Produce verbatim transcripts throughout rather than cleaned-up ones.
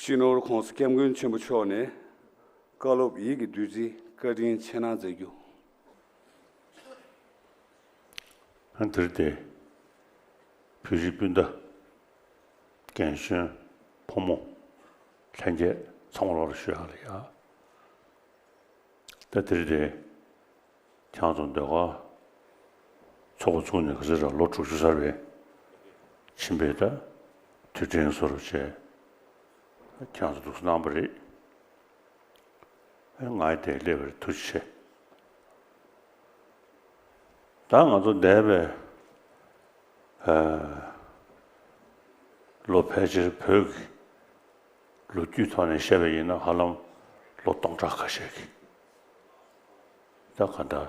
སྤྱི་ནོར་༸གོང་ས་༸སྐྱབས་མགོན་ཆེན་པོ་མཆོག་ནས་བཀའ་སློབ་ཡིད་ཀྱི་བདུད་རྩི་བཀའ་དྲིན་ཆེ་གནང་མཛད་རྒྱུ། ཨ་འདིར་དེ་བོད་རིགས་སྤུན་ཟླ། རྒན་གཞོན་ཕོ་མོ་ལྷན་རྒྱས་ཚང་མ་ལོག་ལ་ཞུ་ཡག་ལ་ཡ། ད་དེ་རིང་དེ་ཁྱེད་རང་ཚོ་ཟློས་གར་ཚོགས་པ་བཙུགས་ནས་ག་ཚོད་རག་ལོ་དྲུག་ཅུ་ཚར་བའི་ཕྱིན་པའི་ད་དུས་དྲན་བཟོ་འདྲ་བྱས། ཁྱེད་རང་ཚོ་འདུག་སེ་གནང་པ་རེད། ཨེ་ང་ཡི་དེ་སླེབས་པར་ཐུགས་རྗེ་ཆེ། ད་ང་ཚོ་འདས་པའི་ཨ་ལོ་ཕལ་ཆེར་བོད་ཀྱི་ལོ་རྒྱུས་ཐོག་ནས་བཤད་པ་ཡིན་ན་ཧ་ལམ་ལོ་སྟོང་ཕྲག་ཁ་ཤས་ཀྱི་ད་ག་འདྲ་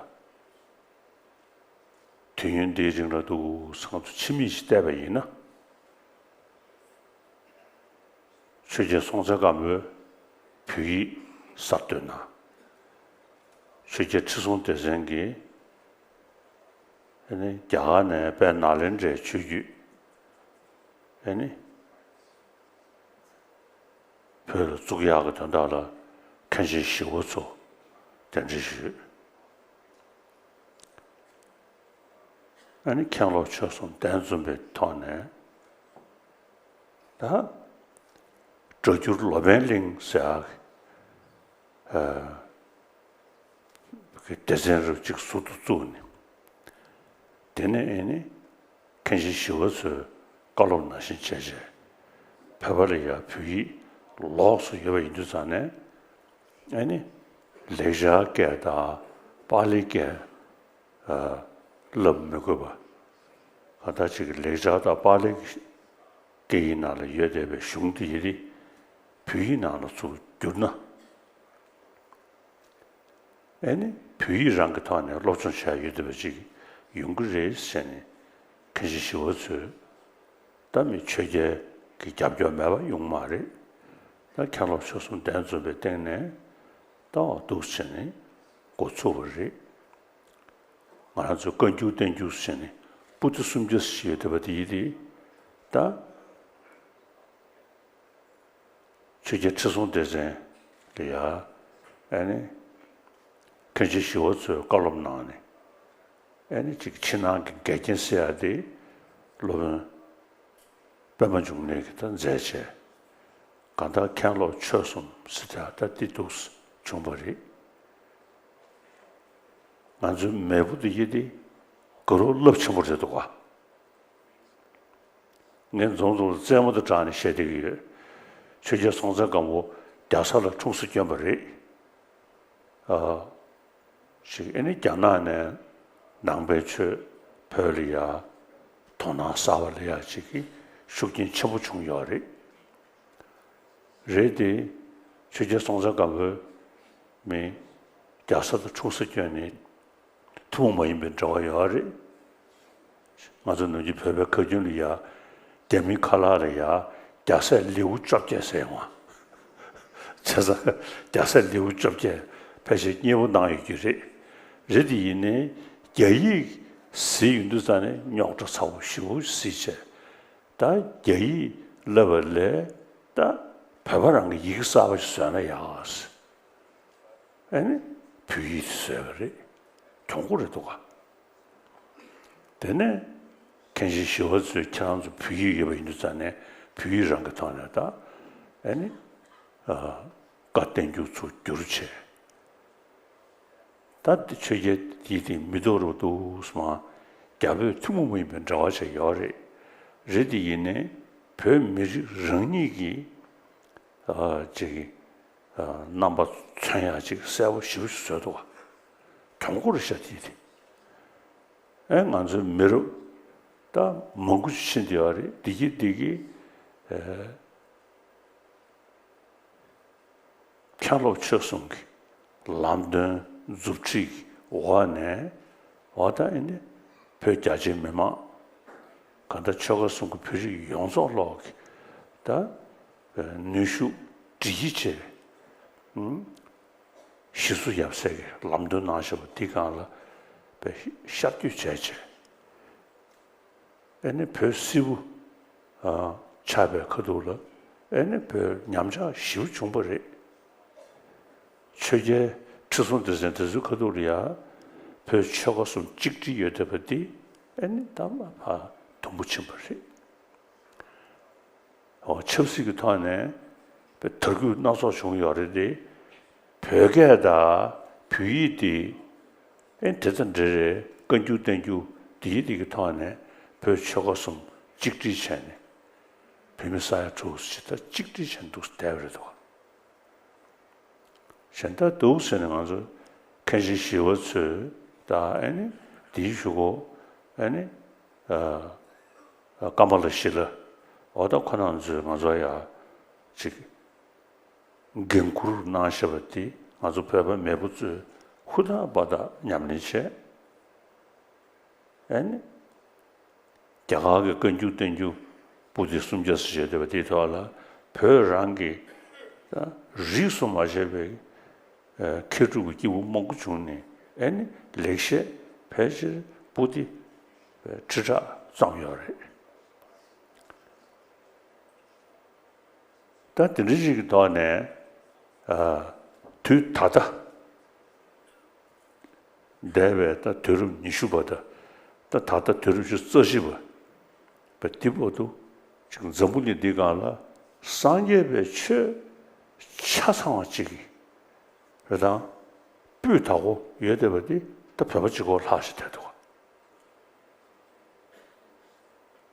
དུས་ཡུན་འདིའི་རིང་ལ་འདུག་སེ་ང་ཚོ་ཕྱི་མིག་ཅིག་བལྟས་པ་ཡིན་ན། ཆོས་རྒྱལ་སྲོང་བཙན་སྒམ་པོས་བོད་ཡིག་གསར་གཏོད་གནང་། ཆོས་རྒྱལ་ཁྲི་སྲོང་ལྡེ་བཙན་གྱིས་ཨ་ནི་རྒྱ་གར་ནས་དཔལ་ནཱ་ལེནྡྲའི་ཆོས་བརྒྱུད་ཨ་ནི་བོད་ལ་བཙུགས་ཡག་གི་དོན་དག་ལ་མཁན་ཆེན་ཞི་བ་འཚོ་གདན་འདྲེན་ཞུས། ཨ་ནི་མཁན་སློབ་ཆོས་གསུམ་གདན་འཛོམས་པའི་ཐོག་ནས་ད་སྒྲ་སྒྱུར་ལོ་པཎ་གླིང་ཟེར་ཡག་གི་སྡེ་ཚན་རུ་གཅིག་ཟུར་དུ་བཙུགས་ནས། དེ་ནས་ཨ་ནི་མཁན་ཆེན་ཞི་བ་འཚོས་བཀའ་སློབ་ནང་བཞིན་བྱས་བྱས། བོད་པ་ལ་ཡང་བོད་ཡིག་ལོགས་སུ་ཡོད་པ་ཡིན་དུས་ཙང་ནས། ཨ་ནི་ལེགས་སྦྱར་སྐད་དང་པཱ་ལི་སྐད་ཨ་བསླབ་མི་དགོས་པ། གང་ལྟར་ཅིག་ལེགས་སྦྱར་དང་པཱ་ལི་སྐད་ཡིག་ནང་ལ་ཡོད་བསྡད་པའི་གཞུང་དེ་ཡི་རིགས་བོད་ཡིག་ནང་ལ་ཚུར་བསྒྱུར་ན། ཨེ་ནི་བོད་ཡིག་རང་གི་ཐོག་ནས་སློབ་སྦྱོང་བྱས་ཡོད་བསྡད་པ་ཅིག་ཡོང་གི་རེད་ཟེར་ནས་མཁན་ཆེན་ཞི་བ་འཚོས། ད་མི་ཆོས་རྒྱལ་གྱི་རྒྱབ་སྐྱོར་མེད་པ་ཡོང་མ་རེད། ད་མཁན་སློབ་ཆོས་གསུམ་གདན་འཛོམས་པའི་སྟེང་ནས་ད་འོ་འདུག་བྱས་ནས་འགོ་ཚུགས་པ་རེད། ང་རང་ཚོས་བཀའ་འགྱུར་བསྟན་འགྱུར་ཟེར་ནས་པོ་ཏི་སུམ་བརྒྱ་ཞིག་ཡོད་བསྡད་པ་དེ་ཡིན་དེ། ད་ཆོས་རྒྱལ་ཁྲི་སྲོང་ལྡེ་བཙན་ལ་ཡ་ཨ་ནི་མཁན་ཆེན་ཞི་བ་འཚོས་བཀའ་སློབ་གནང་ནས། ཨེ་ནི་ཅིག་ཕྱི་ནང་གི་འགལ་རྐྱེན་སེལ་ཡ་དེ་སློབ་དཔོན་པདྨ་འབྱུང་གནས་ཀྱིས་ད་མཛད་བྱས། གང་ལྟར་མཁན་སློབ་ཆོས་གསུམ་ཟེར་ཡ་ད་དེ་འདུག་སེ་བྱུང་བ་རེད། ང་ཚོའི་མེས་པོ་འདི་ཡི་དེ་དགའ་རབ་རླབས་ཆེན་པོ་རེད་འདུག་ག་ངས་འཛོམས་འཛོམས་རྩེད་མོ་དང་སྦྲགས་ནས་བཤད་བསྡད་ཀྱི་ཡོད། ཆོས་རྒྱལ་སྲོང་བཙན་སྒམ་པོ་རྒྱ་བཟའ་ལ་འཁྲུངས་སེ་བསྐྱོན་པ་རེད། ཨ། ཞིག་ཨེ་ནི་རྒྱ་ནག་ནས་ནང་པའི་ཆོས་བོད་ལ་ཡ་དོ་སྣང་གསར་པ་ལ་ཡ་ཅིག་གི་ཤུགས་རྐྱེན་ཆེན་པོ་བྱུང་ཡོད་རེད། རེད་དེ། ཆོས་རྒྱལ་སྲོང་བཙན་སྒམ་པོས་མི་རྒྱ་བཟའ་དང་འཁྲུངས་སེ་བསྐྱོན་ནས་ཐུན་མོང་མ་ཡིན་པའི་འབྲེལ་བ་ཡོད་རེད། ང་ཚོ་ནམ་རྒྱུན་བོད་པའི་ཁ་རྒྱུན་ལ་ཡ་རྒྱ་མིའི་ཁ་ལག་ལ་ཡ་རྒྱ་བཟས་ལེའུ་བཅོ་བརྒྱད་ཟེར་ཡོང་བ། བྱས་ཙང་རྒྱ་བཟས་ལེའུ་བཅོ་བརྒྱད་ཕལ་ཆེར་མཉེས་པོ་གནང་ཡོད་ཀྱི་རེད། རེད་དེ་ཡིན་ནའི་རྒྱ་ཡིག་གཟིགས་ཡོང་དུས་ཙང་ནས་རྙོག་དྲ་ཚ་པོ་ཞེ་པོ་གཟིགས་བྱས། ད་རྒྱ་ཡིག་བསླབ་པ་ལས་ད་བོད་པ་རང་གི་ཡི་གེ་གསར་པ་ཞིག་བཟོས་ན་ཡག་ཟེར། ཨ་ནི་བོད་ཡིག་བཟོས་པ་རེད། གྱོང་པོ་རེད་འདུག་ག་དེ་ནས་མཁན་ཆེན་ཞི་བ་འཚོས་ཁྱེད་རང་ཚོ་བོད་ཡིག་ཡོད་པ་ཡིན་དུས་ཙང་ནས་བོད་ཡིག་རང་གི་ཐོག་ནས་ད་ཨ་ནི་ཨ་བཀའ་བསྟན་འགྱུར་ཚུར་བསྒྱུར་བྱས། ད་དེ་ཆོས་རྒྱལ་ཡིད་དེ་མི་རྟོགས་རུ་འདུག་སེ་མ། རྒྱ་བོད་ཐུན་མོང་མ་ཡིན་པའི་འབྲེལ་བ་ཅིག་ཡོད་རེད། རེད་དེ་ཡིན་ནའི་བོད་མི་རིགས་རང་ཉིད་ཀྱི་ཨ་ཅིག་ཨ་རྣམ་པ་མཚོན་ཡག་ཅིག་གསལ་པོ་ཞེ་པོ་ཞིག་བཟོས་འདུག་ག་གྱོང་པོ་རེད་ཤག་དེ་དེ། ཨེ་ང་ཚོའི་མི་རབས་ད་མང་པོ་ཞིག་ཕྱིན་བསྡད་ཡོད་རེད། བདེ་སྐྱིད་བདེ་སྐྱིད་ཨེ། མཁན་སློབ་ཆོས་གསུམ་གྱི་ལམ་སྟོན་མཛུབ་ཁྲིད་ཀྱི་འོག་ནས་འོ་ད་ཨེ་ནི་བོད་རྒྱ་ཆེའི་མི་མང་གང་ལྟར་ཆོལ་ཁ་གསུམ་གྱི་བོད་རིགས་ཡོངས་རྫོགས་ལོག་གི་ད་ནུས་ཤུགས་སྒྲིལ་གྱིས་བྱས། ཨུམ། ཞི་འཚོ་ཡབ་སྲས་ཀྱི་ལམ་སྟོན་གནང་བཞག་པ་འདི་སྒང་ལ་དཔེ་ཤར་བསྐྱོད་བྱས་བྱས། ཨེ་ནི་བོད་སིལ་བུ་ཨ་ཆགས་པའི་ཁ་ཐུག་ལ་ ཨེ་ནི་བོད་ཉམས་ཆག་ཞེ་པོ་བྱུང་བ་རེད། ཆོས་རྒྱལ་ཁྲི་སྲོང་ལྡེ་བཙན་དེ་ཚོའི་ཁ་ཐུག་ལ་ཡ། བོད་ཆོལ་ཁ་གསུམ་གཅིག་སྒྲིལ་ཡོད་བསྡད་པ་འདི་ཨེ་ནི་ད་མ་ཕ་དུམ་བུ་ཕྱིན་པ་རེད། འོ་ཆབ་སྲིད་ཀྱི་ཐོག་ནས་དར་རྒུད་སྣ་ཚོགས་བྱུང་ཡོད་རེད་དེ། བོད་སྐད་དང་བོད་ཡིག་འདི་ཨེ་དེ་དང་འབྲེལ་རེད། བཀའ་འགྱུར་བསྟན་འགྱུར་འདི་ཡིག་འདི་གི་ཐོག་ནས་བོད་ཆོལ་ཁ་གསུམ་གཅིག་སྒྲིལ་བྱས་ནས་བོད་མི་ས་ཡ་དྲུག་ཅིག་ད་གཅིག་སྒྲིལ་བྱས་འདུག་བསྡད་པ་རེད་དོ། གཞན་ད་འདུག་ཟེར་ནས་ང་ཚོ་མཁན་ཆེན་ཞི་བ་འཚོས་ད་ཨེ་ནི་འདིའི་གཞུག་གུ་ཨེ་ནི་ཀ་མ་ལ་ཤི་ལ་འོ་ད་ཁོ་རང་ཚོས་ང་ཚོ་ཡ་ཅིག་འགན་འཁུར་གནང་བཞག་པ་དེ་ང་ཚོ་བོད་པ་མེས་པོ་ཚོས་ཧུར་ཐག་འབད་ཐག་ཉམས་ལེན་བྱས། ཨེ་ནི། རྒྱ་གར་གྱི་བཀའ་འགྱུར་བསྟན་འགྱུར་པོ་ཏི་སུམ་བརྒྱ་ཙམ་བཞེས་བསྡད་པ་དེའི་ཐོག་ལ་བོད་རང་གི་རིས་སུ་མ་ཆད་པའི་མཁས་གྲུབ་ཀྱི་སྐྱེས་བུ་མང་པོ་བྱུང་ནས་ཨེ་ནི་ལེགས་བཤད་ཕལ་ཆེར་པོ་ཏི་ཁྲི་ཕྲག་ཙམ་ཡོད་རེད། ད་དེ་འདྲ་ཞིག་གི་ཐོག་ནས་དུས་ད་ལྟ། འདས་པའི་ད་དུས་རབས་ཉི་ཤུ་པ་དང་ད་ད་ལྟ་དུས་རབས་བཅུ་རྩ་བཞི་པ་བ་འདི་བར་དུ་ཅིག་འཛམ་བུ་གླིང་འདིའི་སྒང་ལ་སངས་རྒྱས་པའི་ཆོས་ཆ་ཚང་བ་ཅིག་གི་རེ་དང་སྤུས་དག་པོ་ཡོད་བསྡད་པ་འདི་ད་བོད་པ་གཅིག་པོ་ལྷག་ཤི་བསྡད་འདུག་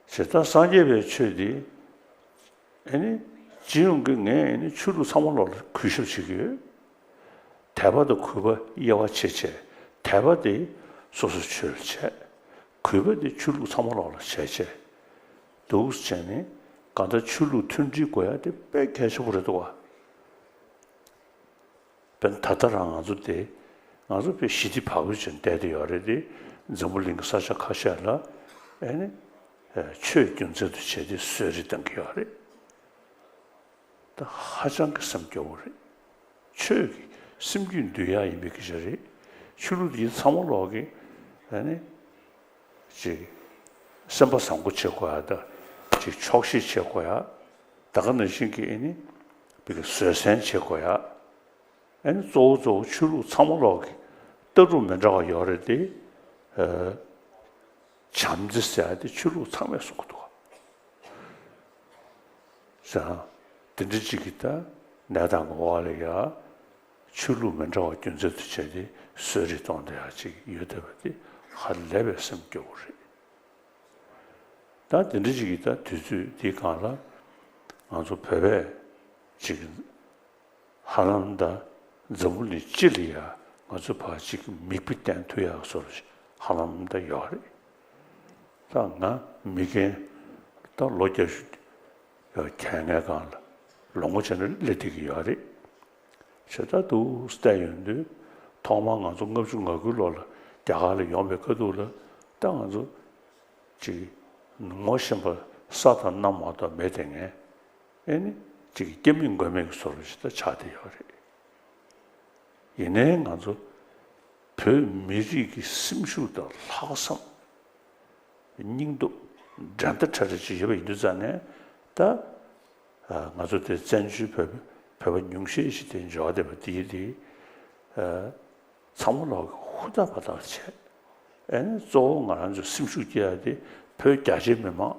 བྱས་ཙང་སངས་རྒྱས་པའི་ཆོས་འདི་ཨེ་ནི་སྤྱི་ཡོངས་ཀྱི་ངས་ཨེ་ནི་ཆོས་ལུགས་ཚང་མ་ལོག་ལ་གུས་ཞབས་བྱེད་ཀྱི་ཡོད། དད་པ་དང་གུས་པ་དབྱེ་བ་ཕྱེ་བྱས། དད་པ་དེ་སོ་སོའི་ཆོས་ལ་བྱས། གུས་པ་དེ་ཆོས་ལུགས་ཚང་མ་ལོག་ལ་བྱས་བྱས། འདུག་བྱས་ནས་གང་ལྟར་ཆོས་ལུགས་མཐུན་སྒྲིལ་དགོས་ཡ་དེ་དཔེ་གལ་ཆེན་པོ་རེད་འདུག་བ། དཔེར་ན་ད་ལྟ་རང་ང་ཚོ་དེ་ང་ཚོ་དཔེ་ཞི་བདེ་བག་ཕེབས་ཅན་བསྡད་དེ་ཡོད་རེད་དེ། འཛམ་བུ་གླིང་གི་ས་ཆ་ཁ་ཤས་ལ་ཨེ་ནི་ཆོས་རྒྱུ་མཚན་དུ་བྱས་ཏེ་གསོད་རེས་བཏང་གི་ཡོད་རེད། ད་ཧ་ཅང་གི་སེམས་སྐྱོ་བོ་རེད། ཆོས་ཀྱི་སེམས་རྒྱུད་འདུལ་ཡག་ཡིན་པའི་སྐད་ཆ་རེད། ཆོས་ལུགས་འདི་ཚང་མ་ལོག་གི་ཨ་ནི་ཅིག་སེམས་པ་བཟང་པོ་བྱེད་དགོས་ཡ་དང་ཅིག་ཆོག་ཤེས་བྱེད་དགོས་ཡ། ད་ག་ནང་བཞིན་གྱི་ཨ་ནི་བི་གི་བཟོད་བསྲན་བྱེད་དགོས་ཡ། ཨ་ནི་གཙོ་བོ་གཙོ་བོ་ཆོས་ལུགས་ཚང་མ་ལོག་གི་ལྟ་གྲུབ་མི་འདྲ་བ་ཡོད་རེད་དེ། བྱམས་བརྩེ་ཟེར་ཡ་དེ་ཆོས་ལུགས་ཚང་མས་གསུང་གི་འདུག་བྱས་ཙང་དེ་འདྲ་ཅིག་གིས་ད་གནས་སྟངས་ཀྱི་འོག་ལ་ཡ་ཆོས་ལུགས་མི་འདྲ་བ་རྒྱུ་མཚན་དུ་བྱས་ཏེ་གསོད་རེས་གཏོང་བསྡད་ཡ་ཅིག་ཡོད་བསྡད་པ་དེ་ཧ་ལས་པའི་སེམས་སྐྱོ་བོ་རེད། ད་དེ་འདྲ་ཅིག་གིས་ད་དུས་ཚོད་འདིའི་སྒང་ལ་ང་ཚོ་བོད་པས་ཅིག་ཧ་ལམ་ད་འཛམ་བུ་གླིང་སྤྱི་ལ་ཡ་ང་ཚོ་ཕར་ཅིག་མིག་དཔེ་བསྟན་ཐུབ་ཡག་བཟོ་འདྲ་ཞིག་ཧ་ལམ་ད་ཡོད་རེད། ད་ང་མི་རྒན་ད་ལོ་བརྒྱད་ཅུ་ཡར་ཁྱེར་ངེས་སྒང་ལ་ལོ་ངོ་བྱས་ན་སླེབས་བསྡད་ཀྱི་ཡོད་རེད། བྱས་ཙང་འདུག་བལྟས་ཡོང་དུས་ཐོག་མར་ང་ཚོ་ལྔ་བཅུ་ང་དགུའི་ལོ་ལ་རྒྱ་གར་ལ་ཡོང་བའི་ཁ་ཐུག་ལ་ད་ང་ཚོ་ཅིག་ངོ་ཤེས་པ་ས་དང་གནམ་མ་གཏོགས་མེད་དེ་ངས་ཨེ་ནི་ཅིག་སྐྱེ་མེད་མགོན་མེད་ཀྱི་བཟོ་འདྲ་ཞིག་ད་ཆགས་བསྡད་ཡོད་རེད། ཡིན་ནའི་ང་ཚོ་བོད་མི་རིགས་ཀྱི་སེམས་ཤུགས་དང་ལྷག་བསམ་སྙིང་སྟོབས་འགྲན་ཟླ་བྲལ་བྲལ་ཅིག་ཡོད་པ་ཡིན་དུས་ཙང་ནས་ད་ང་ཚོ་དེ་བཙན་བྱོལ་བོད་བོད་པ་ཉུང་ཤས་ཤིག་དེ་འབྱོར་བསྡད་པ་དེ་དེ་ཚང་མ་ལོག་གི་ཧུར་ཐག་འབད་ཐག་བྱས། ཨེ་ནི་གཙོ་བོ་ང་རང་ཚོའི་སེམས་ཤུགས་སྐྱེ་ཡ་དེ་བོད་རྒྱ་ཆེའི་མི་མང་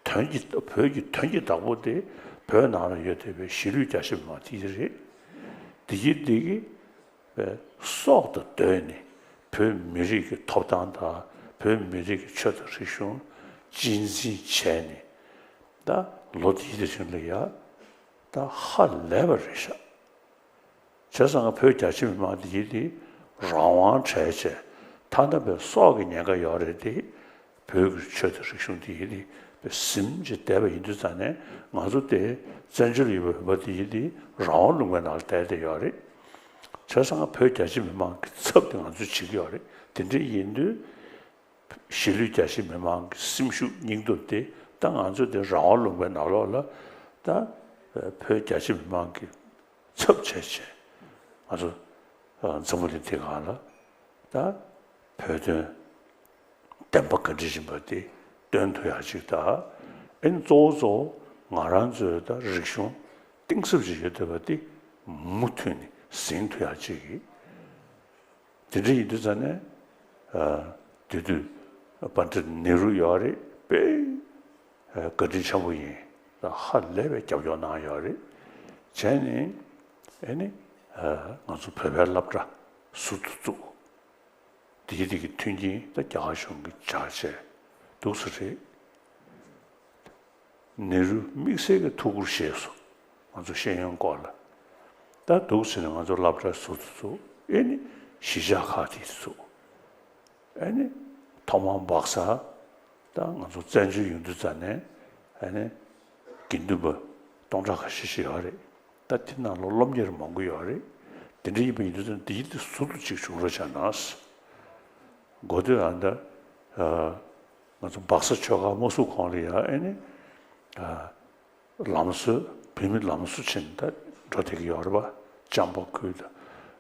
དོན་གྱི་བོད་ཀྱི་དོན་གྱི་བདག་པོ་དེ་བོད་ནང་ལ་ཡོད་བསྡད་པའི་གཞིས་ལུས་རྒྱ་ཆེ་མི་མང་དེ་རེད། དེ་གི་དེ་གི་བའི་སྲོག་དང་བསྡོས་ནས་བོད་མི་རིགས་ཀྱི་ཐོབ་ཐང་དང་བོད་མི་རིགས་ཀྱི་ཆོས་དང་རིག་གཞུང་གཅེས་འཛིན་བྱས་ནས་ད་ལོ་དེའི་དེ་བཞིན་ལ་ཡ་ད་ཧ་ལས་པ་རེད་ཤག་བྱས་ཙང་བོད་རྒྱ་ཆེ་མི་མང་དེ་ཡིན་དེ་རང་དབང་བྲལ་བྱས་ཐ་ན་པའི་སྲོག་གི་ཉེན་ཁ་ཡོད་རེད་དེ། བོད་ཀྱི་ཆོས་དང་རིག་གཞུང་དེ་ཡིན་དེ་པའི་ཟིན་གྱིས་བསྡད་པ་ཡིན་དུས་ཙང་ནས་ང་ཚོ་དེ་བཙན་བྱོལ་ཡོད་པའི་བོད་པ་དེ་ཡིན་དེ་རང་དབང་ལུང་པའི་ནང་ལ་བསྡད་བསྡད་ཡོད་རེད། བྱས་ཙང་བོད་རྒྱ་ཆེ་མི་མང་གི་ཚབ་དེ་ང་ཚོས་བྱེད་ཀྱི་ཡོད་རེད། དེ་འདྲ་ཡིན་དུས་གཞིས་ལུས་རྒྱ་ཆེ་མི་མང་གི་སེམས་ཤུགས་སྙིང་སྟོབས་དེ་ད་ང་ཚོ་དེ་རང་དབང་ལུང་པའི་ནང་ལོགས་ལ་ད་བོད་རྒྱ་ཆེ་མི་མང་གི་ཚབ་བྱས་བྱས་ང་ཚོ་འཛམ་བུ་གླིང་འདི་སྒང་ལ་ད་བོད་དོན་བདེན་པ་ག་འདྲ་ཡིན་པ་དེ་སྟོན་ཐུབ་ཡག་ཅིག་དང་། ཨེ་ནི་གཙོ་བོ་གཙོ་ ང་རང་ཚོའི་ད་རིག་གཞུང་གཏིང་ཟབ་ཅིག་ཡོད་བསྡད་པ་འདི་མུ་མཐུད་ནས་ཟིན་ཐུབ་ཡག་ཅིག་གི། དེ་འདྲ་ཡིན་དུས་ཙང་ནས། ཨ། དེ་དུས་པཎྜི་ཏ་ནེ་རུ་ཡོད་རེད། དཔེ་བཀའ་དྲིན་ཆེན་པོ་ཡིན། ད་ཧ་ལས་པའི་རྒྱབ་སྐྱོར་གནང་ཡོད་རེད། བྱས་ནས་ཨེ་ནི། ཨ། ང་ཚོ་བོད་པའི་སློབ་གྲྭ་ཟུར་དུ་བཙུགས། དེའི་དེ་གི་མཐུན་རྐྱེན་ད་རྒྱ་གར་གཞུང་གིས་སྦྱར་བྱས་འདུག་སེ་རེད། ནེ་རུ་དམིགས་བསལ་གྱི་ཐུགས་ཁུར་བཞེས་སོང་། ང་ཚོ་ཤེས་ཡོན་སྐོར་ལ། ད་འདུག་ཟེར་ནས་ང་ཚོ་སློབ་གྲྭ་ཟུར་དུ་བཙུགས། ཨེ་ནི་གཞིས་ཆགས་ཁག་དེ་བཙུགས། ཨེ་ནི་ཐོག་མར་སྦག་ས། ད་ང་ཚོ་བཙན་བྱོལ་ཡོང་དུས་ཙ་ནས་ཨེ་ནི་དགེ་འདུན་པ་སྟོང་ཕྲག་ཁ་ཤས་ཤིག་ཡོད་རེད། ད་དེ་ནང་ལོགས་སློབ་གཉེར་མང་པོ་ཡོད་རེད། དེ་འདྲ་ཡིན་པ་ཡིན་དུས་ཙ་ནས་དེའི་དེ་ཟུར་དུ་ཅིག་བྱུང་རོགས་བྱས་ན། འགོ་སྟོད་ཨ་ད། ཨ། ང་ཚོ་སྦག་ས་ཆོས་སྒར་མ་བཙུགས་གོང་ལ་ཡ་ཨེ་ནི། ཨ། ལམ་བཟོ་བོད་མི་ལམ་བཟོ་བྱས་ནས་ད་འགྲོ་བསྡད་ཀྱི་ཡོད་རེད་པ། ལྕམ་པ་ཁུལ་དང་།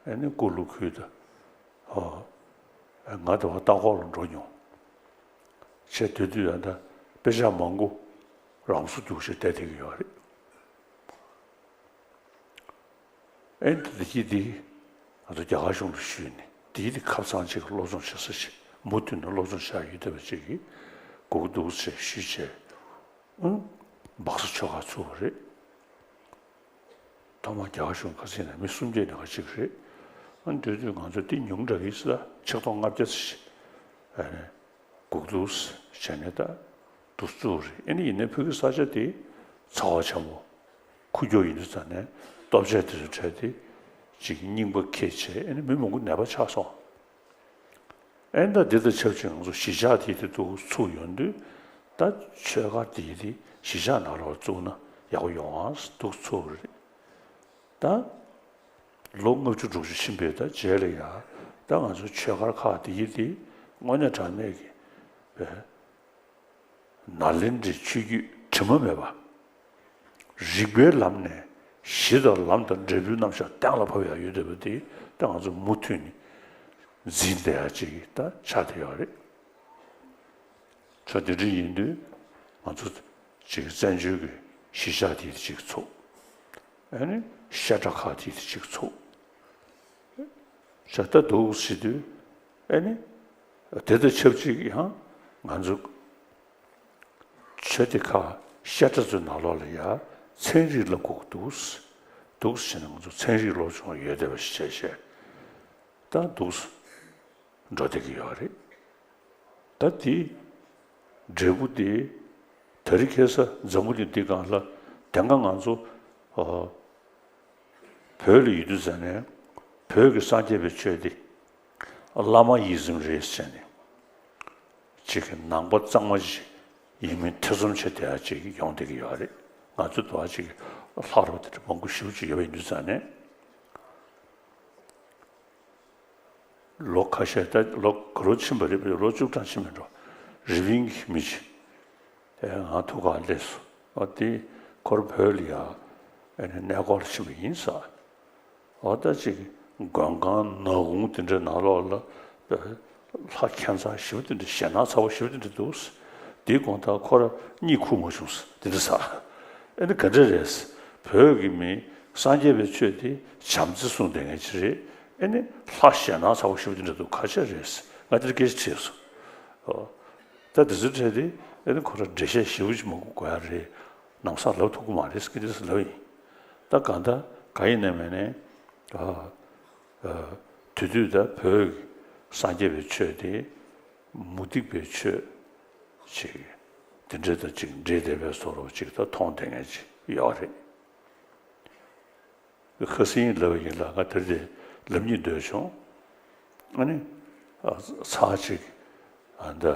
ཨེ་ནི་ཀུ་ལུ་ཁུལ་དང་། ཨོ། ང་དེ་བ་ལྟ་སྐོར་ལ་འགྲོ་མྱོང་། བྱས་དུས་དུས་ཡང་ད་དཔེ་ཆ་མང་པོ་རང་བཟོ་རྒྱུགས་བྱས་བསྡད་བསྡད་ཀྱི་ཡོད་རེད། ཨེ་ནི་དེ་གྱིས་དེ་ང་ཚོ་རྒྱ་གར་གཞུང་ལ་ཞུས་ནས་དེའི་དེ་ཁབ་ཚང་ཅིག་སློབ་སྦྱོང་བྱེད་ས་ཞིག་མུ་མཐུད་ནས་སློབ་སྦྱོང་བྱ་ཡུལ་བསྡད་པ་ཅིག་གི་སྒུག་འདུག་ཟེར་ཞུས་བྱས། ཨང་། སྦག་ས་ཆོས་སྒར་ཚུགས་པ་རེད། ཐོག་མར་རྒྱ་གར་གཞུང་ཁ་སང་ནས་མི་སུམ་བརྒྱ་ནང་ག་ཅིག་རེད། ཨ་ནི་དེ་དུས་ང་ཚོ་འདི་ཉུང་དྲགས་ཀྱི་ས་ཆིག་སྟོང་ལྔ་བརྒྱ་ཙམ་ཞིག་ཨ་ནི་སྒུག་འདུག་བྱས་ནས་ད་འདུག་བཙུགས་རེད། ཨ་ནི་ཡིན་ནའི་བོད་ཀྱི་ས་ཆ་དེ་ཚ་བ་ཆེན་པོ་ཁུག་ཀྱོག་ཡིན་དུས་ཙ་ནས་ལྟོ་ཆས་དེ་ཚོ་བྲལ་ཏེ་ཅིག་རྙིང་པ་འཁྱེར་བྱས། ཨ་ནི་མི་མང་པོ་ནད་པ་ཆགས་སོང་། ཨེ་ད་འདི་དང་ཆབས་ཅིག་ང་ཚོ་གཞིས་ཆགས་དེ་དེ་འདུག་ཚུགས་ཡོང་དུས། ད་ཆོས་སྒར་དེ་དེ་གཞིས་ཆགས་ནང་ལོགས་བཙུགས་ན་ཡག་པོ་ཡོང་ཨ་འདུག་ཚུགས་རེད། ད་ལོ་ལྔ་བཅུ་དྲུག་ཅུ་ཕྱིན་པའི་ད་རྗེས་ལ་ཡ། ད་ང་ཚོ་ཆོས་སྒར་ཁག་དེ་དེ་དངོས་གནས་དྲང་གནས་ཀྱི་བའི་ནཱ་ལེནྡྲའི་ཆོས་བརྒྱུད་དྲི་མ་མེད་པ། རིགས་པའི་ལམ་ནས་གཞི་དང་ལམ་དང་འབྲས་བུའི་རྣམ་གཞག་གཏན་ལ་ཕབ་ཡག་ཡོད་བསྡད་པ་དེ་ད་ང་ཚོ་མུ་མཐུད་ནས་འཛིན་བསྡད་ཡག་ཅིག་ད་ཆགས་བསྡད་ཡོད་རེད། ད་དེ་འདྲ་ཡིན་དུས་ང་ཚོ་ཅིག་བཙན་བྱོལ་གྱི་གཞིས་ཆགས་དེ་ཅིག་ཚུགས། ཨ་ནི་བཤད་གྲྭ་ཁག་དེ་ཅིག་ཚུགས། བྱས་ད་འདུག་ཟེར་དུས། ཨ་ནི་དེ་དང་ཆབས་ཅིག་ཡང་ང་ཚོ་ཆོས་སྡེ་ཁག་བཤད་གྲྭ་ཚོའི་ནང་ལོགས་ལ་ཡ་ཚན་རིག་བསླབ་དགོས་འདུག་འདུག་ཟེར་ནས་ང་ཚོ་ཚན་རིག་སློབ་སྦྱོང་ཡོད་བསྡད་པ་ཞིག་བྱས་བྱས། ད་འདུག་འགྲོ་བསྡད་ཀྱི་ཡོད་རེད། ད་དེ་འབྲས་བུ་དེ་ད་རེས་ཁ་སང་འཛམ་བུ་གླིང་འདི་སྒང་ལ་དེ་སྔ་ང་ཚོ་ཨ་བོད་ལ་ཡོད་དུས་ཙ་ནས་བོད་ཀྱི་སངས་རྒྱས་པའི་ཆོས་དེ་བླ་མ་ཡི་ཟམ་རེད་ཟེར་ནས་ཅིག་གི་ནང་པ་གཙང་མ་ཅིག་ཡིན་མིན་ཐེ་ཚོམ་བྱེད་བསྡད་ཡ་ཅིག་ཡོང་བསྡད་ཀྱི་ཡོད་རེད། ང་ཚོ་དུ་བ་ཅིག་ལྷག་རོགས་དེ་འདྲ་མང་པོ་ཞེ་པོ་ཅིག་ཡོད་པ་ཡིན་དུས་ཙ་ནས། ལོ་ཁ་ཤས་ད་ལོ་ག་ལོ་ཕྱིན་པ་རེད་པས། ལོ་བཅུ་གྲངས་ཕྱིན་མི་འགྲོ། རི་པིན་གྱི་མི་ཅིག་དེ་ང་ཐུག་ག་སླེབས་སོང་། ཨ་དེ་ཁོ་རང་བོད་ལ་ཡ་ཨ་ནི་གནས་སྐོར་ལ་ཕྱིན་པ་ཡིན་ས། ཨ་ད་ཅིག་མགོན་ཁང་ནག་ཁུང་དེ་འདྲའི་ནང་ལོགས་ལ་ལྷ་ཁྱད་མཚར་ཞེ་པོ་དེ་འདྲ་ཞེད་སྣང་ཚ་པོ་ཞེ་པོ་དེ་འདྲ་འདུག་དེའི་དགོང་དག་ཁོ་རང་གཉིད་ཁུག་མ་བྱུང་ས་དེ་འདྲ་ས། ཨ་ནི་ག་འདྲ་རེད། བོད་ཀྱི་མི་སངས་རྒྱས་པའི་ཆོས་དེ་བྱམས་བརྩེ་གསུངས་བསྡད་མཁན་ཅིག་རེད། ཨེ་ནི་ལྷ་ཞེད་སྣང་ཚ་པོ་ཞེ་པོ་དེ་འདྲ་འདུག་ག་ཅི་རེད། ང་དེར་སྐད་ཆ་དྲིས་སོང་། ཨོ། ད་དེ་ཚོའི་གྲས་དེ་ཨེ་ནི་ཁོ་རང་འགྲེལ་བཤད་ཞེ་པོ་ཅིག་མང་པོ་དགོས་ཡ་རེད། ནང་སར་ལབ་ཐུབ་ཀྱི་མ་རེད་ཟེར་གྱི་འདུག་ཟེར་ལབ་ཡིན། ད་གང་ལྟར་གང་ཡིན་ནའི་མིན་ནའི། ཨ། ཨ། དེ་དུས་ད་བོད་ཀྱི་སངས་རྒྱས་པའི་ཆོས་དེ་མུ་སྟེགས་པའི་ཆོས་ཅིག་དེ་འདྲ་དང་ཅིག་འདྲེས་བསྡད་པའི་བཟོ་འདྲ་ཅིག་ད་མཐོང་བསྡད་མཁན་ཅིག་ཡོད་རེད། ཁ་སང་ལབ་པ་ཡིན་ལ། ང་དེར་དེ་ལབ་སྙིང་འདོད་བྱུང་། ཨ་ནི་ཨ་ཚར་གཅིག་ཨ་འདི་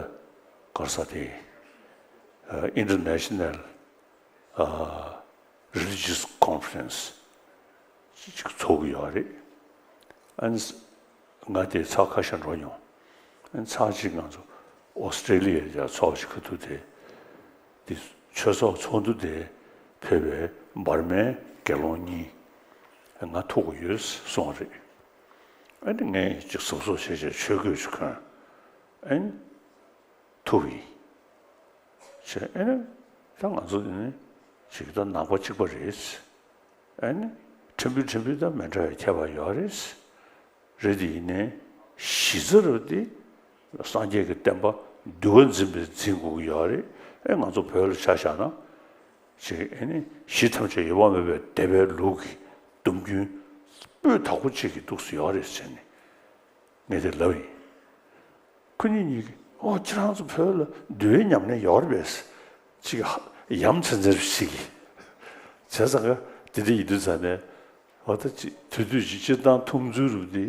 ག་རེ་ཟེར་དེ། ཨ་International ཨ་Religious Conference ཅིག་ཚོགས་ཀྱི་ཡོད་རེད། ཨ་ནི་ང་དེ་ཚར་ཁ་ཤས་འགྲོ་མྱོང་། ཨ་ནི་ཚར་གཅིག་ང་ཚོ་ཨོ་སི་ཀྲེ་ལི་ཡ་ལ་ཡ་ཚོགས་ཅིག་ག་ཐུག་དེ། འདི་ཆོས་ཚོགས་ཚོགས་འདུ་དེ་ཕེབས་པའི་འབར་མའི་དགེ་སློང་གཉིས་ང་ཐུག་གི་ཡོད་གསུངས་རེད། ཨ་ནི་ངས་ཅིག་གཟབ་གཟབ་བྱས་བྱས་ཆོས་གོས་ཅིག་གོན། ཨ་ནི་ཐུག་ཡིན། བྱས་ཨ་ནི་ད་ང་ཚོ་འདི་ནི་ ཅིག་ད་ནང་པ་གཅིག་པ་རེད། ཨ་ནི་ཕྲན་བུ་ཕྲན་བུ་ད་མི་འདྲ་བའི་ཁྱད་པར་ཡོད་རེད། རེད་དེ་ཡིན་ནའི་གཞི་རྩ་རུ་དེ་སངས་རྒྱས་ཀྱི་བསྟན་པ་འདུལ་བ་འཛིན་པའི་འཛིན་དགོས་ཀྱི་ཡོད་རེད། ཨེ་ང་ཚོ་བོད་ལ་ཆ་བཞག་ན་ཅིག་ཨ་ནི་གཞི་ཐམས་ཅད་ཡོད་པར་སྨྲ་བའི་སྡེ་པའི་ལུགས་ཀྱི་སྡོམ་རྒྱུན་སྤུས་དག་པོ་ཅིག་གི་འདུག་སེ་ཡོད་རེད་ཟེར་ནས་ངས་དེ་ལབ་ཡིན། ཁོ་གཉིས་གཉིས་ཀྱིས་ཨོ་ཁྱེད་རང་ཚོ་བོད་ལ་འདུལ་བའི་ཉམས་ལེན་ཡོད་རེད་པས། ཅིག་ཡ་མཚན་མཚན་ཞིག་གིས་བྱས་ཙང་ཀ་དེ་འདྲ་ཡིན་དུས་ཙང་ནས་ཨོ་ད་ཅི་དུས་དུས་ཅིག་སྤྱིར་བཏང་འཐུང་ཚུལ་རུ་དེ་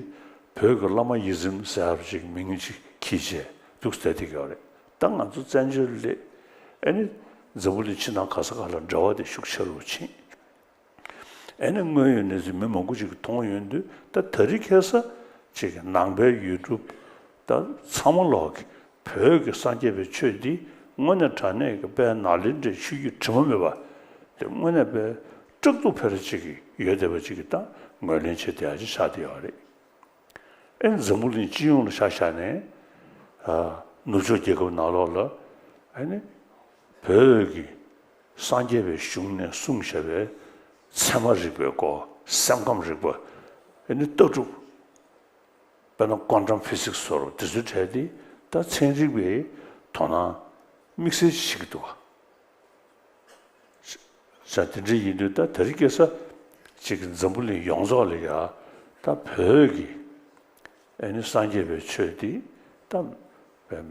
བོད་ཀྱི་བླ་མ་ཡིད་བརྩོན་ཟེར་བ་ཅིག་མིང་ཅིག་གིས་བྱས་འདུག་ཟེར་དེ་ག་རེད། ད་ང་ཚོ་བཙན་བྱོལ་སླེབས་ཨ་ནི་འཛམ་བུ་གླིང་ཕྱི་ནང་ག་ས་ག་ལ་འབྲེལ་བ་དེ་ཤུགས་ཆེ་རུ་ཕྱིན། ཨ་ནི་དངོས་ཡོད་གནས་ཚུལ་མི་མང་པོ་ཅིག་གིས་མཐོང་ཡོང་དུས་ད་དེ་རིང་ཁ་སང་ཅིག་ནང་པའི་ཡུལ་གྲུ་ད་ཚང་མ་ལོག་གིས་བོད་ཀྱི་སངས་རྒྱས་པའི་ཆོས་འདི་དངོས་གནས་དྲང་གནས་ཀྱི་དཔལ་ནཱ་ལེནྡྲའི་ཆོས་བརྒྱུད་དྲི་མ་མེད་པ་དེ་དངོས་གནས་དཔེ་སྐྲག་སྡུག་ཕལ་ཆེར་ཅིག་ཡོད་བསྡད་པ་ཅིག་གི་ད་ངོས་ལེན་བྱེད་བསྡད་ཡ་ཅིག་ཆགས་བསྡད་ཡོད་རེད། ཨེ་འཛམ་བུ་གླིང་སྤྱི་ཡོངས་ལ་ཆ་བཞག་ནས་ཨ་ནུབ་ཕྱོགས་རྒྱལ་ཁབ་ནང་ལོགས་ལ་ཨ་ནི་བོད་ཀྱི་སངས་རྒྱས་པའི་གཞུང་ནས་གསུངས་བཞག་པའི་ཚད་མ་རིག་པའི་སྐོར་སེམས་ཁམས་རིག་པ་ཨ་ནི་ལྟ་གྲུབ། དཔེར་ན་ཀོན་ཊམ་ཕི་སིག་སི་ཟེར་བ་དེ་ཚོའི་གྲས་དེ་ད་ཚན་རིག་པའི་དོ་སྣང་དམིགས་བསལ་ཞིག་འདུག་བ། ས་དེ་འདྲ་ཡིན་དུས་ད་དེ་རིང་ཁ་སང་ཅིག་འཛམ་བུ་གླིང་ཡོངས་རྫོགས་ལ་ཡ་ད་བོད་ཀྱི་ཨ་ནི་སངས་རྒྱས་པའི་ཆོས་འདི་ད་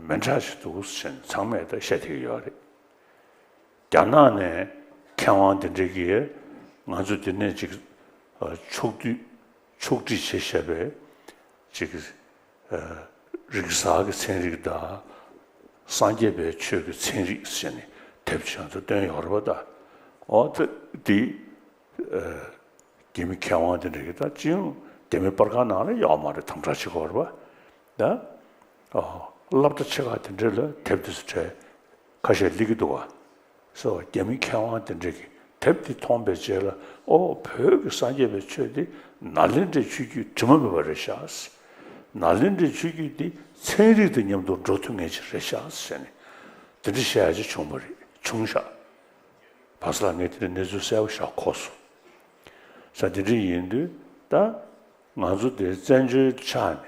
མི་འདྲ་ཞིག་འདུག་ཟེར་ནས་ཚང་མས་ད་བཤད་བསྡད་ཀྱི་ཡོད་རེད། རྒྱ་ནག་ནས་མཁས་དབང་དེ་འདྲ་གིས་ང་ཚོ་འདི་ནས་ཅིག་ཕྱོགས་བསྡུས་ཕྱོགས་སྒྲིག་བྱས་བཞག་པའི་ཅིག་རིག་གསར་གྱི་ཚན་རིག་དང་སངས་རྒྱས་པའི་ཆོས་ཀྱི་ཚན་རིག་ཟེར་ནས་དེབ་ཅིག་ང་ཚོ་བཏོན་ཡོད་རེད་པ་ད། འོ་ད་འདི་རྒྱ་མི་མཁས་དབང་དེ་འདྲ་གིས་ད་སྤྱི་ཡོངས་རྒྱ་མི་པར་ཁང་ནང་ལ་ཡོད་མ་རེད། དམ་དྲག་བྱེད་ཀྱི་ཡོད་རེད་པ་ད། སློབ་གྲྭ་ཆེ་ཁག་དེ་འདྲ་ལ་དེབ་དེ་ཚོ་གྲས་ཁ་ཤས་སླེབས་ཀྱི་འདུག་བ། སོ་རྒྱ་མི་མཁས་དབང་དེ་འདྲ་གིས་དེབ་དེ་མཐོང་པའི་རྗེས་ལ་ཨོ་བོད་ཀྱི་སངས་རྒྱས་པའི་ཆོས་འདི་ནཱ་ལེནྡྲའི་ཆོས་བརྒྱུད་དྲི་མ་མེད་པ་རེད་ཤག་ནཱ་ལེནྡྲའི་ཆོས་བརྒྱུད་འདི་ཚན་རིག་དང་མཉམ་དུ་འགྲོ་ཐུབ་མཁན་ཅིག་རེད་ཤག་ཟེར་ནས་དེ་འདྲ་བཤད་ཡ་ཅིག་བྱུང་བ་རེད། བྱུང་ཤག་བར་སྐབས་ལ་ངས་དེ་འདྲ་གནས་ཚུལ་གསལ་པོ་ཞིག་གོ་སོང་། ས་དེ་འདྲ་ཡིན་དུས་ད་ང་ཚོ་དེ་བཙན་བྱོལ་ཆགས་ནས་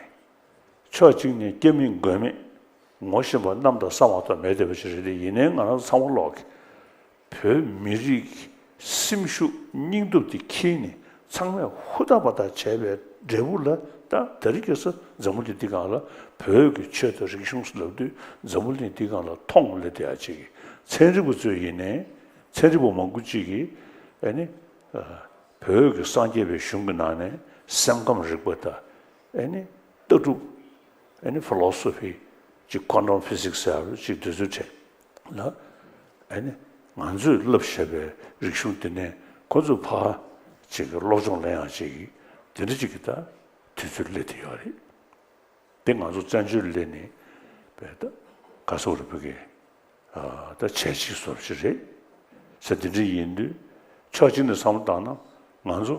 ཕྱོགས་གཅིག་ནས་སྐྱ་མིན་མགོན་མེད་ངོ་ཤེས་པ་གནམ་དང་ས་མ་གཏོགས་མེད་བསྡད་པ་ཞིག་རེད་དེ། ཡིན་ནའི་ང་རང་ཚང་མ་ལོག་གི་བོད་མི་རིགས་ཀྱི་སེམས་ཤུགས་སྙིང་སྟོབས་དེ་འཁྱེར་ནས་ཚང་མས་ཧུར་ཐག་པ་ཐག་བྱས་པའི་འབྲས་བུ་ལ་ད་དེ་རིང་ཁ་སང་འཛམ་བུ་གླིང་འདི་སྒང་ལ་བོད་ཀྱི་ཆོས་དང་རིག་གཞུང་ཟེར་ལབ་དུས་འཛམ་བུ་གླིང་འདི་སྒང་ལ་མཐོང་སླེབས་བསྡད་ཡ་ཅིག་གི་ཚན་རིག་པ་ཚོས་ཡིན་ནའི་ཚན་རིག་པ་མང་པོ་ཅིག་གིས་ཨ་ནི་བོད་ཀྱི་སངས་རྒྱས་པའི་གཞུང་གི་ནང་ནས་སེམས་ཁམས་རིག་པ་དང་ཨ་ནི་ལྟ་གྲུབ། ཨ་ནི་ཕི་ལོ་སོ་ཕི་ཅིག་ཀོན་ཊམ་ཕི་སིག་སི་ཟེར་བ་ཅིག་དེ་ཚོའི་གྲས་ལ་ཨ་ནི་ང་ཚོས་བསླབས་བཞག་པའི་རིག་གཞུང་དེ་ནས་ཁོ་ཚོས་ཕར་ཅིག་གི་སློབ་སྦྱོང་ལེན་ཡག་ཅིག་གི་དེ་འདྲ་ཅིག་གི་ད་དུས་ཚོད་སླེབས་བསྡད་ཡོད་རེད། དེ་ང་ཚོ་བཙན་བྱོལ་སླེབས་ནས་བས་ད་ག་ཟེར་དགོས་རེད། བོད་ཀྱི་ད་བྱས་རྗེས་བཟོ་འདྲ་ཅིག་རེད་ཟེར། དེ་འདྲ་ཡིན་དུས་ཕྱོགས་གཅིག་ནས་བསམ་བློ་བཏང་ན་ང་ཚོ་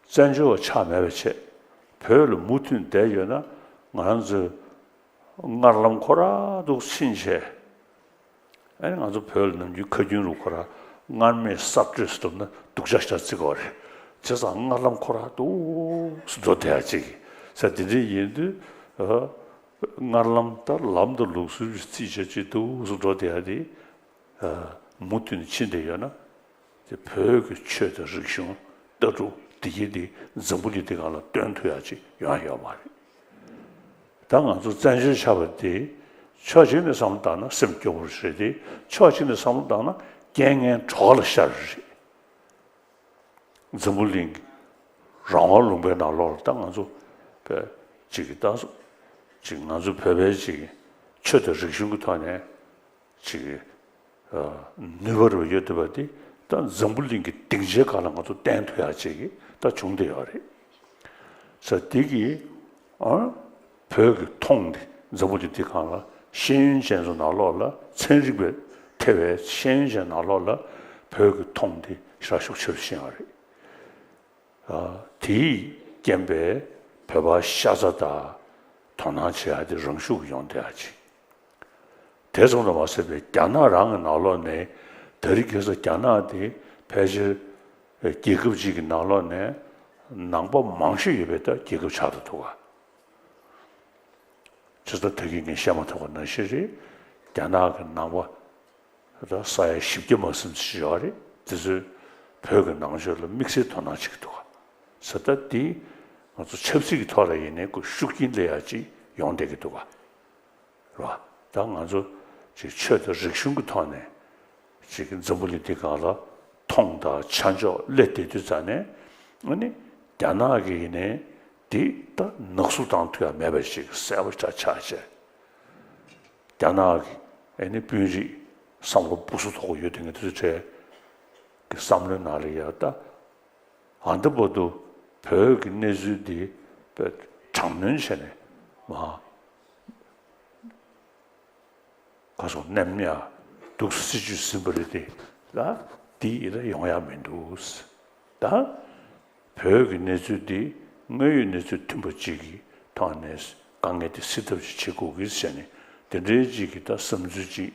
བཙན་བྱོལ་བ་ཆགས་མེད་པ་བྱས་བོད་ལ་མུ་མཐུད་བསྡད་ཡོད་ན་ང་རང་ཚོའི་སྔར་ལམ་ཁོ་རང་འདུག་ཕྱིན་བྱས། ཨ་ནི་ང་ཚོ་བོད་ལ་ནམ་རྒྱུན་ཁ་རྒྱུན་རུ་ཁོ་རང་སྔར་མེད་གསར་བགྲོས་སུ་བཏུབ་ན་སྡུག་ཅག་ཤ་ཚིག་གོ་རེད། བྱས་ཙང་སྔར་ལམ་ཁོ་རང་འདུག་སུ་འགྲོ་བསྡད་ཡ་ཅིག་ས་དེ་འདྲ་ཡིན་དུས། སྔར་ལམ་ད་ལམ་དང་ལུགས་སྲོལ་གྱི་རྩིས་བྱ་ཅིག་འདུག་སུ་འགྲོ་བསྡད་ཡ་དེ། མུ་མཐུད་ནས་ཕྱིན་བསྡད་ཡོད་ན། དེ་བོད་ཀྱི་ཆོས་དང་རིག་གཞུང་ལྟ་གྲུབ་བདེ་སྐྱིད་འདི་འཛམ་བུ་གླིང་འདི་སྒང་ལ་སྟོན་ཐུབ་ཡག་ཅིག་ཡོང་ཡོད་མ་རེད། ད་ང་ཚོ་བཙན་བྱོལ་ཆགས་པ་དེ་ཕྱོགས་གཅིག་ནས་བསམ་བློ་བཏང་ན་སེམས་སྐྱོ་པོ་རེད་དེ། ཕྱོགས་གཅིག་ནས་བསམ་བློ་བཏང་ན་རྐྱེན་ངན་གྲོགས་ལ་ཤར་རེད། འཛམ་བུ་གླིང་གི་རང་དབང་ལུང་པའི་ནང་ལོགས་ལ་ད་ང་ཚོ་བོད་ཅིག་གི་ད་ཅིག་ང་ཚོ་བོད་པའི་ཅིག་ཆོས་དང་རིག་གཞུང་གི་ཐོག་ནས། ཅིག་ཨ་ནུས་པ་རུ་ཡོད་བསྡད་པ་དེ་ད་འཛམ་བུ་གླིང་གི་སྡིངས་ཆའི་སྒང་ལ་ང་ཚོ་བསྟན་ཐུབ་ཡག་ཅིག་གི་ད་བྱུང་བསྡད་ཡོད་རེད། ས་དེ་གི་ཨ་བོད་ཀྱི་མཐོང་དེ་འཛམ་བུ་གླིང་འདི་སྒང་ལ་ཤེས་ཡོན་ཅན་ཚོ་ནང་ལོགས་ལ་ཚན་རིག་པའི་ཐེ་བའི་ཤེས་ཡོན་ཅན་ནང་ལོགས་ལ་བོད་ཀྱི་མཐོང་དེ་ཞེ་དྲག་ཤུགས་ཆེ་རུ་ཕྱིན་ཡོད་རེད། ཨ་དེས་རྐྱེན་པས་བོད་པ་ཤ་ཚ་དང་དོ་སྣང་བྱེད་ཡག་དེ་རང་ཤུགས་ཡོང་བསྡད་ཡག་ཅིག་དེ་ཙམ་དུ་མ་ཟད་པའི་རྒྱ་ནག་རང་གི་ནང་ལོགས་ནས་དེ་རིང་ཁ་སང་རྒྱ་ནག་དེ་ ཕལ་ཆེར་རྒྱལ་ཁབ་ཅིག་གི་ནང་ལོགས་ནས་ནང་པ་མང་ཤོས་ཡོད་པའི་ད་རྒྱལ་ཁབ་ཆགས་འགྲོ་འདུག་ག་ཇི་ལྟར་ད་གིན་ངས་བཤད་མ་ཐག་པ་ནང་བཞིན་རེད། རྒྱ་ནག་གི་ནང་པ་ད་ས་ཡ་བཞི་བརྒྱ་མ་ཟིན་ཙམ་ཞིག་ཡོད་རེད། དེ་ཚོས་བོད་ཀྱི་ནང་ཆོས་ལ་དམིགས་བསལ་དོ་སྣང་བྱེད་ཀྱི་འདུག་ག་ས་ད་འདི་ང་ཚོ་ཆབ་སྲིད་ཀྱི་ཐོག་ལ་ཡིན་ནའི་ཁོ་ཤུགས་རྐྱེན་སླེབས་ཡག་ཅིག་ཡོང་བསྡད་ཀྱི་འདུག་ག་རེད་བ། ད་ང་ཚོ་ཅིག་ཆོས་དང་རིག་གཞུང་གི་ཐོག་ནས་ཅིག་འཛམ་བུ་གླིང་འདི་སྒང་ལ་མཐོང་དང་ཆ་འཇོག་སླེབས་བསྡད་དུས་ཙང་ནས། ཨ་ནི་རྒྱ་ནག་གི་ཡིན་ནའི་འདི་ད་ནག་བསུབ་བཏང་ཐུབ་ཡ་མེད་པ་ཞིག་གསལ་པོ་ཆགས་ཆགས་བྱས། རྒྱ་ནག་གི་ཨ་ནི་དཔོན་རིགས་བསམ་བློ་སྦུ་སུ་དོག་ཡོད་དེ་ངས་དེ་ཚོ་གྲས་ཀྱི་བསམ་བློའི་ནང་ལ་ཡ་ད། ཨ་འདི་བར་དུ་བོད་ཀྱི་གནས་ཚུལ་འདི་དཔེ་དྲག་གནོན་བྱས་ནས་མ་ག་སོང་ནམ་ཡང་སྡུག་སྲིད་ཇུས་ཟིན་པ་རེད་དེ་ལ་འདི་ཡིད་ལ་ཡོང་ཡ་མི་འདུག་ད་བོད་ཀྱི་གནས་ཚུལ་འདི་དངོས་ཡོད་གནས་ཚུལ་མཐུན་པ་ཅིག་གི་ཐོག་ནས་དཀའ་ངལ་དེ་སེལ་ཐབས་ཅིག་བྱེད་དགོས་ཀྱི་ཟེར་ནས་དེ་འདྲའི་ཅིག་གི་ད་བསམ་ཚུལ་ཅིག་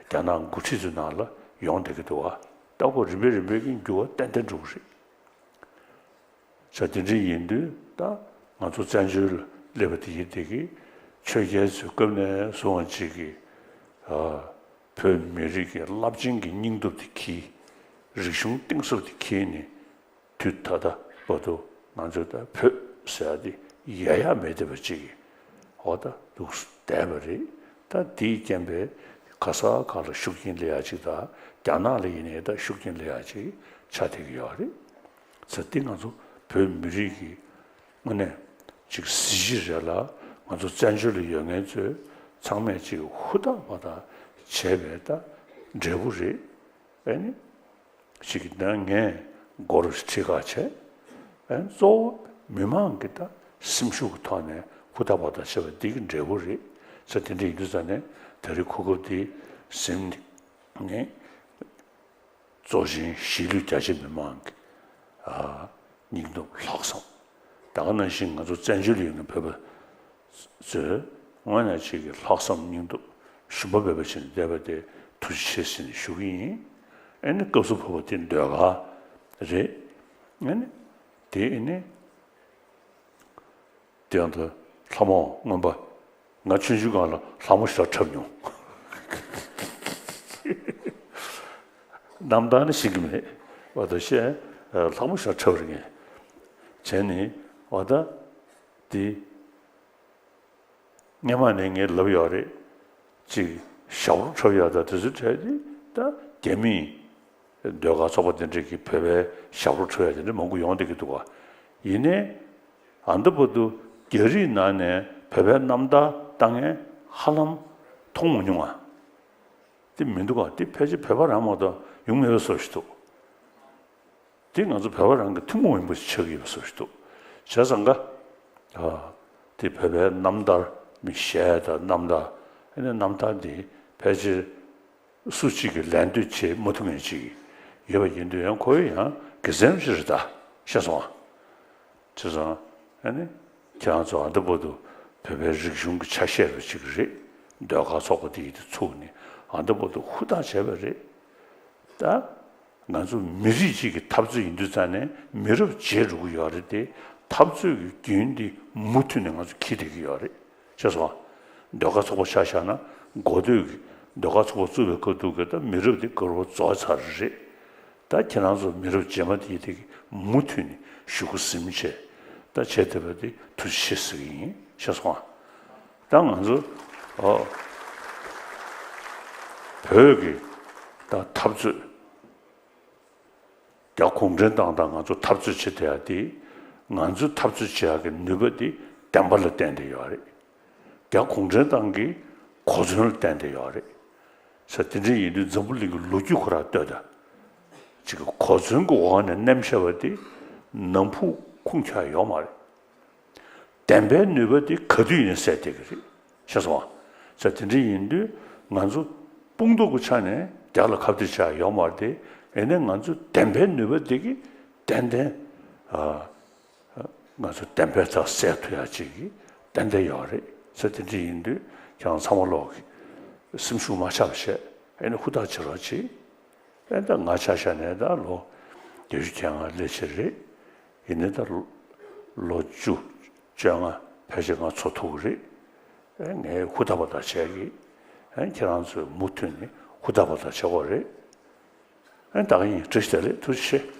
རྒྱ་ནག་འགོ་ཁྲིད་ཚོའི་ནང་ལ་ཡོང་བསྡད་ཀྱི་འདུག་བ། ད་ཁོ་རིམ་པས་རིམ་པས་ཀྱི་འགྱུར་བ་ཏན་ཏན་འགྲོ་གི་རེད། ས་དེ་འདྲ་ཡིན་དུས་ད་ང་ཚོ་བཙན་བྱོལ་ལ་སླེབས་པ་དེ་ཡིན་དེ་གི་ཆོས་རྒྱལ་ཚོའི་སྐབས་ནས་བཟུང་བ་ཅིག་གི་ཨ་བོད་མི་རིགས་ཀྱི་རླབས་ཆེན་གྱི་སྙིང་སྟོབས་དེ་གི་རིག་གཞུང་གཏིང་ཟབ་དེ་གི་ནི་དུས་ད་ལྟ་བར་དུ་ང་ཚོ་ད་བོད་ཟེར་ཡ་དེ་ཡལ་ཡག་མེད་བསྡད་པ་ཅིག་གི་འོ་ད་འདུག་བསྡད་པ་རེད། ད་དེའི་རྐྱེན་པས་ག་ས་ག་ལ་ཤུགས་རྐྱེན་སླེབས་ཡག་ཅིག་དང་རྒྱ་ནག་ལ་ཡིན་ནའི་ད་ཤུགས་རྐྱེན་སླེབས་ཡག་ཅིག་ཆགས་བསྡད་ཀྱི་ཡོད་རེད། ཟེར་ཏེ་ང་ཚོ་བོད་མི་རིགས་ཀྱི་དངོས་གནས་ཅིག་གཟི་བརྗིད་རེད་ལ། ང་ཚོ་བཙན་བྱོལ་ལ་ཡོད་མཁན་ཚོས་ཚང་མས་ཅིག་ཧུར་ཐག་པ་ཐག་བྱས་པའི་ད་འབྲས་བུ་རེད། ཨ་ནི་ཅིག་གི་ད་ངས་མགོ་རུ་ཁྲིད་ཁག་བྱས། ཨ་ནི་གཙོ་བོ་མི་མང་གི་ད་སེམས་ཤུགས་ཀྱི་ཐོག་ནས་ཧུར་ཐག་པ་ཐག་བྱས་པ་འདི་གི་འབྲས་བུ་རེད། ཟེར་དེ་འདྲ་ཡིན་དུས་ཙང་ནས་ད་རེས་གོ་སྐབས་འདི་ཟིན་ནས། གཙོ་ཆེན་གཞིས་ལུས་རྒྱ་ཆེ་མི་མང་གི་ཨ་སྙིང་སྟོབས་ལྷག་བསམ། ད་ག་ནང་བཞིན་ང་ཚོ་བཙན་བྱོལ་ཡོད་མཁན་བོད་པ་ཚོས་དངོས་གནས་ཅིག་གི་ལྷག་བསམ་སྙིང་སྟོབས་ཞུམ་པ་མེད་པ་བྱས་ནས་བསྡད་པ་དེ་ཐུགས་རྗེ་ཆེ་ཟེར་ནས་ཞུ་གི་ཡིན། ཨ་ནི་སྐབས་སུ་བབ་པ་དེ་ཟློས་གར་རེད། ཨ་ནི་དེ་ཨ་ནི། དེ་ཡང་ད་ལྷ་མོ་རྔོན་པ། ང་ཆུང་ཆུང་སྒང་ལ་ལྷ་མོ་ཞེ་དྲག་འཁྲབ་མྱོང་། རྣམ་ཐར་ནི་ཤེས་ཀྱི་མེད། འོ་ད་བཤད། ལྷ་མོ་ཞེ་དྲག་འཁྲབ་རེད་ངས། བྱས་ནས་འོ་ད་དེ། སྔོན་མ་ནས་ངས་ལབ་ཡོད་རེད། ཅིག་ཞབས་བྲོ་འཁྲབ་ཡག་དང་དེ་ཚོའི་གྲས་དེ་ད་རྒྱ་མིས། ཟློས་གར་ཚོགས་པ་དེ་འདྲས་ཀྱིས་བོད་པའི་ཞབས་བྲོ་འཁྲབ་ཡག་དེ་འདྲས་མང་པོ་ཡོང་བསྡད་ཀྱི་འདུག་ག་ཡིན་ནའི། ཨ་འདི་བར་དུ་རྒྱ་རིགས་ནང་ནས་བོད་པའི་རྣམ་ཐར་བཏང་མཁན་ཧ་ལམ་མཐོང་མ་མྱོང་ང་། དེ་མི་འདུག་ག་དེ་ཕལ་ཆེར་བོད་པ་རང་མ་གཏོགས་ཡོང་མེད་པའི་བཟོ་ཞིག་འདུག་དེ་ང་ཚོ་བོད་པ་རང་གི་ཐུན་མོང་མིན་པ་ཞིག་ཆགས་ཀྱི་ཡོད་པའི་བཟོ་ཞིག་འདུག་བྱས་ཙང་ཀ་ཨ་དེ་བོད་པའི་རྣམ་ཐར། མི་གཞས་དང་རྣམ་ཐར། ཨ་ནི་རྣམ་ཐར་འདི་ཕལ་ཆེར་སུ་གཅིག་གིས་ལད་ཟློས་བྱེད་མ་ཐུབ་མཁན་ཅིག་ཡོད་པ་ཡིན་དུས་ཡང་ཁོ་ཡང་དགེ་མཚན་ཞིག་རེད་ད། ཤེས་སོང་ང་། བྱས་ཙང་ཨ་ནི་ཁྱེད་རང་ཚོ་ཨ་འདི་བར་དུ་བོད་པའི་རིག་གཞུང་གི་ཆ་ཤས་རུ་ཅིག་རེད། ཟློས་གར་ཚོགས་པ་འདི་ཡིས་དེ་ཚུགས་ནས་ཨ་འདི་བར་དུ་ཧུར་ཐག་བྱས་པ་རེད་ད། ང་ཚོ་མི་རིགས་གཅིག་གི་འཐབ་རྩོད་ཡིན་དུས་ཙང་ནས་མི་རབས་བརྗེ་འགྲོ་གི་ཡོད་རེད་དེ། འཐབ་རྩོད་ཀྱི་རྒྱུན་འདི་མུ་མཐུད་ནས་ང་ཚོ་འཁྱེར་བསྡད་ཀྱི་ཡོད་རེད། ཤེས་སོང་ང་། ཟློས་གར་ཚོགས་པ་ཆ་བཞག་ན་འགོ་སྟོད་ཀྱི་ཟློས་གར་ཚོགས་པ་བཙུགས་པའི་སྐབས་དུས་ཀྱི་ད་མི་རབས་འདི་དགའ་རབ་རྫོགས་ཚར་རེད། ད་ཁྱེད་རང་ཚོ་མི་རབས་རྗེས་མ་དེ་དེ་གི་མུ་མཐུད་ནས་གཞུག་གུ་ཟིན་བྱས་ད་བྱས་བསྡད་པ་དེ་ཐུགས་རྗེ་ཆེ་ཟེར་གི་ཡིན། ཤེས་སོང་ང་། ད་ང་ཚོ་ཨོ་བོད་ཀྱི་ད་འཐབ་རྩོད། རྒྱ་གུང་ཁྲན་ཏང་དང་ང་ཚོ་འཐབ་རྩོད་བྱེད་བསྡད་ཡ་དེ། ང་ཚོས་འཐབ་རྩོད་བྱེད་ཡ་གི་ནུས་པ་དེ་བདེན་པ་ལ་བརྟེན་བསྡད་ཡོད་རེད། རྒྱ་གུང་ཁྲན་ཏང་གི་གོ་མཚོན་ལ་བརྟེན་བསྡད་ཡོད་རེད། ས་དེ་འདྲ་ཡིན་དུས་འཛམ་བུ་གླིང་གི་ལོ་རྒྱུས་ཁོ་རང་ལྟོས་དང་། ཅིག་གི་གོ་མཚོན་གྱི་འོག་ནས་མནན་བཞག་པ་དེ་ནམ་ཕུགས་ཁུངས་འཁྱོལ་ཡོད་མ་རེད། བདེན་པའི་ནུས་པ་དེ་ག་དུས་ཡིན་ཟེར་བསྡད་ཀྱི་རེད། ཤེས་སོང་ང་། ས་དེ་འདྲ་ཡིན་དུས་ང་ཚོ་དཔུང་སྟོབས་ཀྱི་ཆ་ནས་རྒྱ་ལ་ཁ་གཏད་བྱ་ཡོད་མ་རེད་དེ། ཡིན་ནའི་ང་ཚོ་བདེན་པའི་ནུས་པ་དེ་གིས་ཏན་ཏན་ཨ་ང་ཚོ་བདེན་པའི་རྩ་གསལ་ཐུབ་ཡ་ཅིག་གི་ཏན་ཏན་ཡོད་རེད། ས་དེ་འདྲ་ཡིན་དུས་ཁྱེད་རང་ཚང་མ་ལོག་གི་སེམས་ཤུགས་མ་ཆག་པ་བྱས། ཨ་ནི་ཧུར་ཐག་བྱེད་རོགས་གྱིས། ཨེ་ད་ང་ཆ་བཞག་ནས་ད་ལོ་བརྒྱད་ཅུ་གྱ་ལྔ་སླེབས་ཕྱིར་རེད། ཡིན་ནའི་ད་ལོ་བཅུ་བཅོ་ལྔ་ཕལ་ཆེར་ང་འཚོ་ཐུབ་ཀྱི་རེད། ཨེ་ངས་ཧུར་ཐག་པ་དག་བྱས་ཀྱི། ཨེ་ཁྱེད་རང་ཚོས་མུ་མཐུད་ནས་ཧུར་ཐག་པ་དག་བྱེད་དགོས་རེད། ཨེ་ད་ག་ཡིན། བཀྲ་ཤིས་བདེ་ལེགས། ཐུགས་རྗེ་ཆེ།